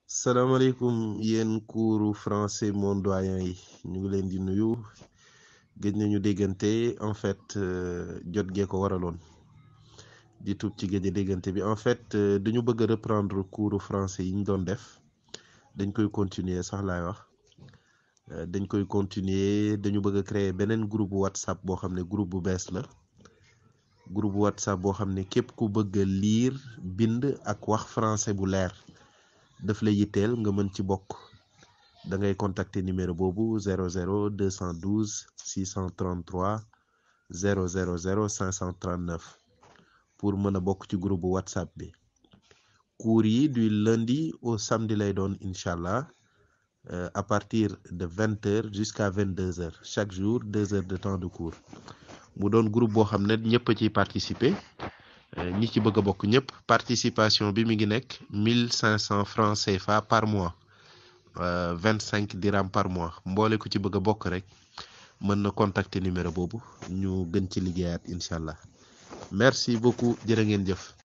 salaamaaleykum yéen kuuru français mon doyen yi ñu ngi leen di nuyu gëj nañu déggante en fait jot gee ko waraloon di tuub ci gëj a déggante bi en fait dañu bëgg a reprendre cours français yi ñu doon def dañ koy continuer sax laay wax dañ koy continuer dañu bëgg a créer beneen groupe WhatsApp boo xam ne groupe bu bees la groupe WhatsApp boo xam ne képp ku bëgg a lire bind ak wax français bu leer daf la yitteel nga mën ci bokk da ngay contacter numéro boobu 00 212 633 000 539 pour mën a bokk ci groupe WhatsApp bi cours yi du lundi au samedi lay doon incha allah à partir de 20h jusqu'à 22h chaque jour 2 heures de temps de cours mu doon groupe boo xam ne ñëpp a ciy participer ñi ci bëgg a bokk ñëpp participation bi mi ngi nekk 1500 francs CFA par mois 25 dirham par mois mboole ku ci bëgg a bokk rek mën na contacter numéro boobu ñu gën ci liggéeyaat incha allah merci beaucoup jërë ngeen jëf.